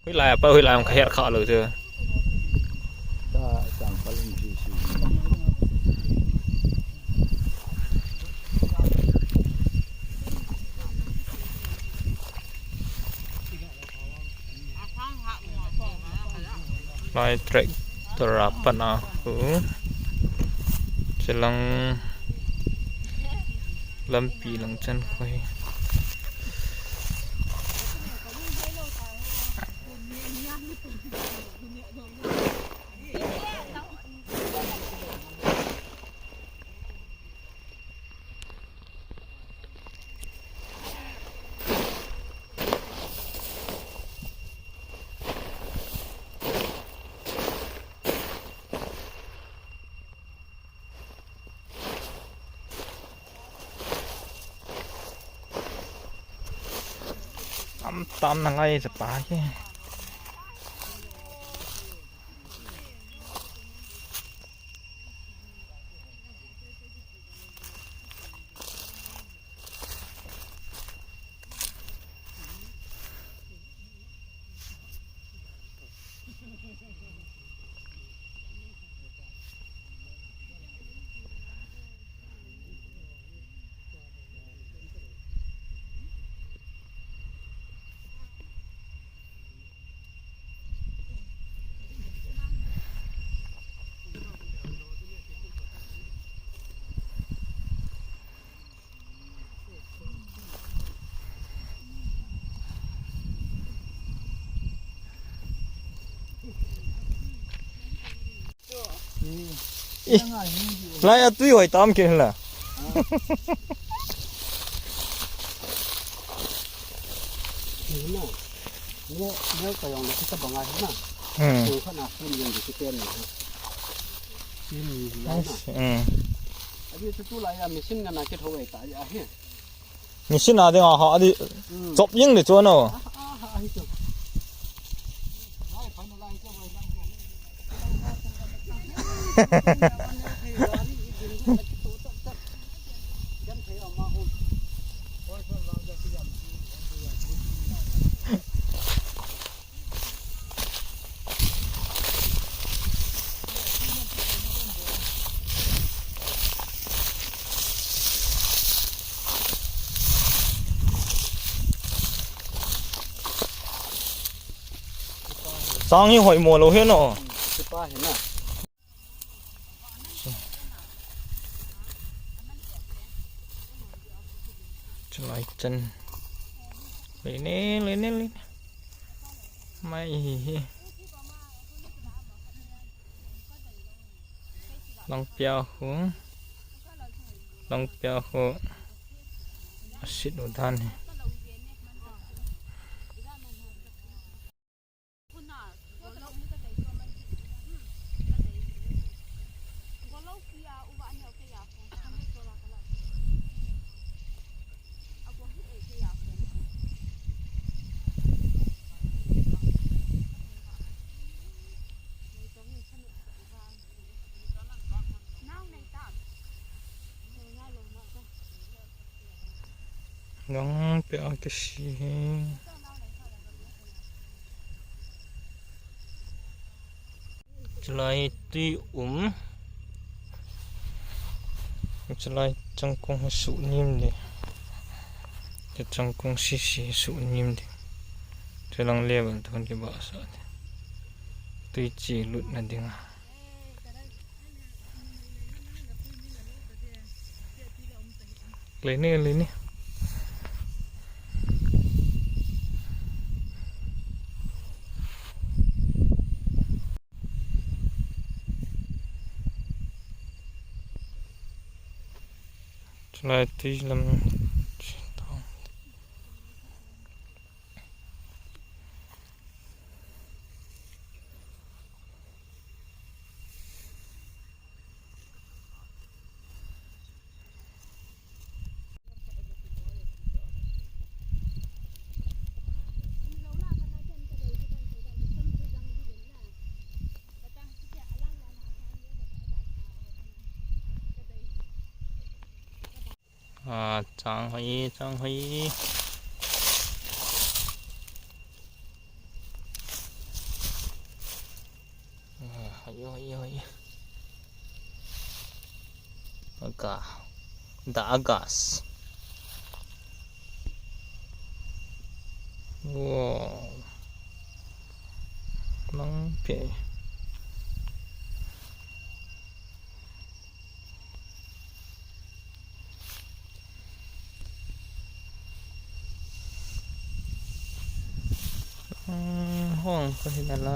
Hui lai apa, hui lai, ka hiat kha lo tu. Lai tractor apa na ku. Selang lampi lang chan koi. ຕຳ ຕຳ ນັ້ນໄລ່ສະປາຍ. ອີ ລາຍອາຕຸ້ຍຫອຍຕາມກິນລະ. ເນາະ ເນາະ ກະຍັງໄດ້ຄິດຕະບັງອາຍນະ. ອືມ ໂຕຂະໜາດເພິ່ນຍັງໄດ້ຄິດເຕັມນະ. ອືມ ອັນນີ້ສະຕູຫຼາຍອາ ມີຊິນງານນາເກັດເຮົາໄວ້ຕາຍອາເຮ. ມີຊິນອາເດງອາຫາດີ ອືມ ຈົບຍິງເດໂຈໂນ. ຊາງຮີຫອຍມົວໂລເຮນເນາະ. ຈະລອຍຈັນ ເລີຍເນ ເລີຍເນ ເລີຍເນ ມາອີ ລອງປຽວຫູ ລອງປຽວຫູ ອາຊິດອຸດານນີ້. Nong pe a ke si. Chalai tui um. Chalai changkong su nim de. Changkong si si su nim de. Chalang level thon ke ba sa de. Tui chi lut na dinga. ເລີຍນີ້ ເລີຍນີ້ ຈະໄດ້ຕີລຳ. Aa, chang hoi, chang hoi. Oi, oi, oi. Aga. Da agas. Wow. Nang pe. ອືມ ຫ້ອງເພິ່ນເຮັດອະໄລ?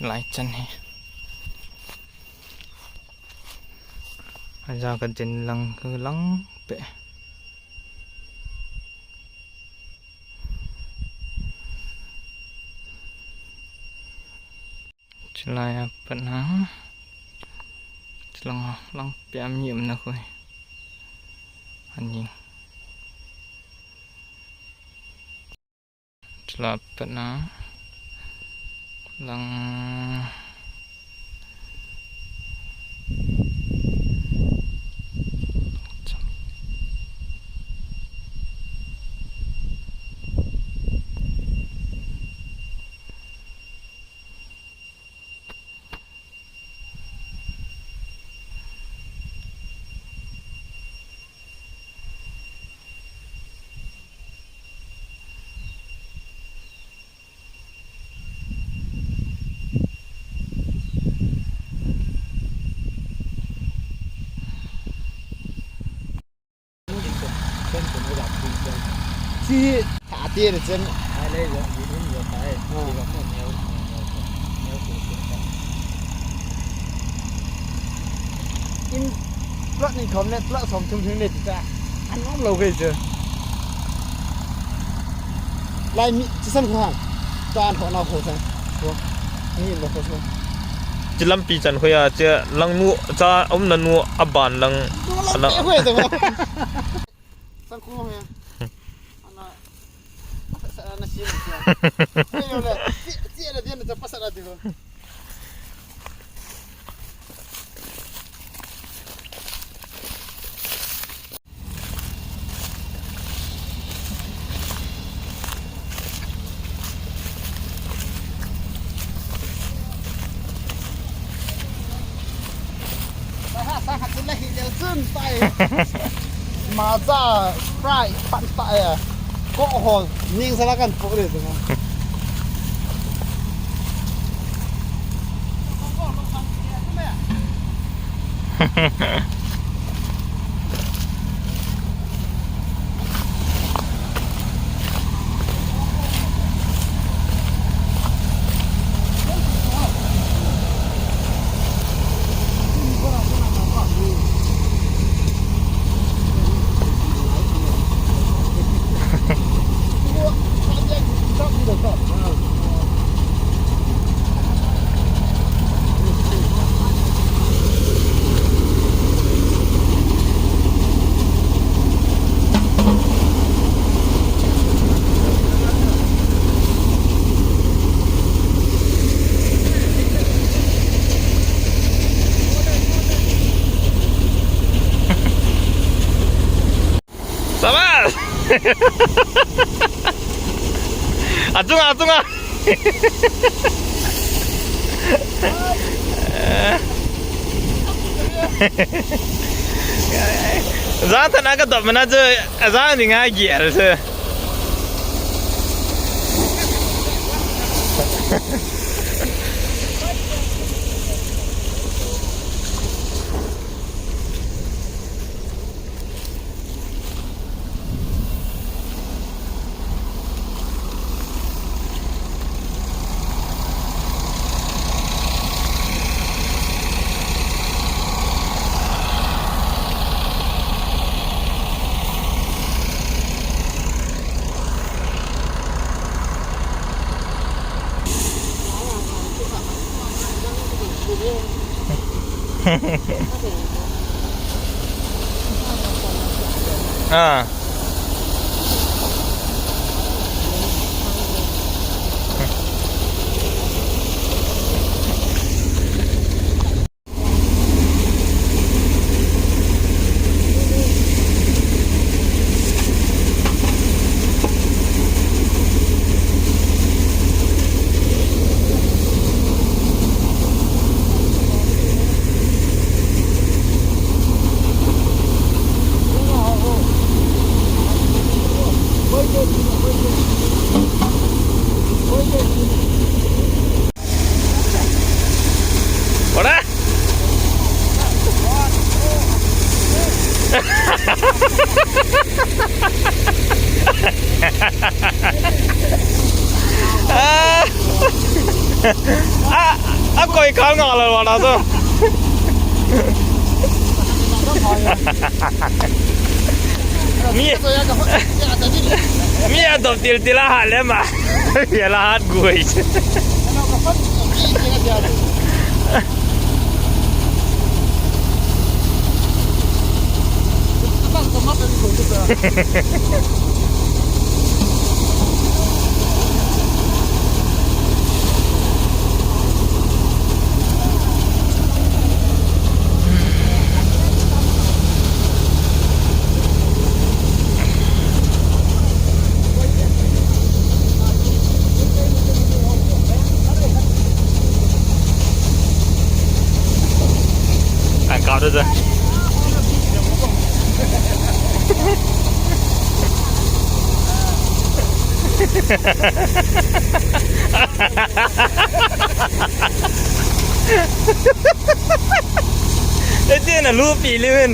ຫຼາຍຈັນແຮະ ອາຈານກະເຈັນຫຼັງຄືຫຼັງເປະ. ຈະລາຍເປີດໜ້າ ຈະລອງ ລອງປຽມຍິ້ມນະຄຸຍ ອັນຍິງ. ສະລັບເປີດໜ້າ ຫຼັງ. ທີ່ ຖ້າເຕະເຊັ່ນ ອືມ ປະນີ້ຄອມເນັດ ປະສອງທຸ່ມເຖິງເນັດຈ້າ ອັນນັ້ນເຮົາເຄີຍເຈີ ລາຍມີຊິຊັ້ນຂອງ ຈານຂອງນາໂຄຊັ້ນ ໂອ້ ນີ້ບໍ່ຄ່ອຍ ຈະລຳປີຈັນຂ້ອຍອາເຈ ລັງນູ ຈາອົມນານູ ອາບານລັງ ລຳເຕະຫ້ວຍແຕ່ວ່າ ສັງຄົມແຮງ ອັນນ່າ ສະອານາຊີນເຊຍ ເຮັດແລ້ວແຫຼະ ເຈ ເຈລະດຽນຈະປະສາດຕິໂກ ມາຈາກສະປາຍ ປັ່ນປາຍອະ ເກາະຫໍຍິງສາລະກັນໂປະເລີຍ. ສະບາຍ ອາຈຸງ ອາຈຸງ ອາ Zang tana ka dop mana je, zang ni nga gi el se. ອ່າ. ອາ ອາ ອາ ກົຍຄອນງອນແລ້ວບໍ່ເນາະໂຕ ມີ ມີອາຕົບຕິລະຫັນແລ້ວມາ ເວລາຫັດກວຍ. ອ່ານຂ່າວເດີ ເອີ ເຈົ້ນະ ລູກປີລີເວັນ.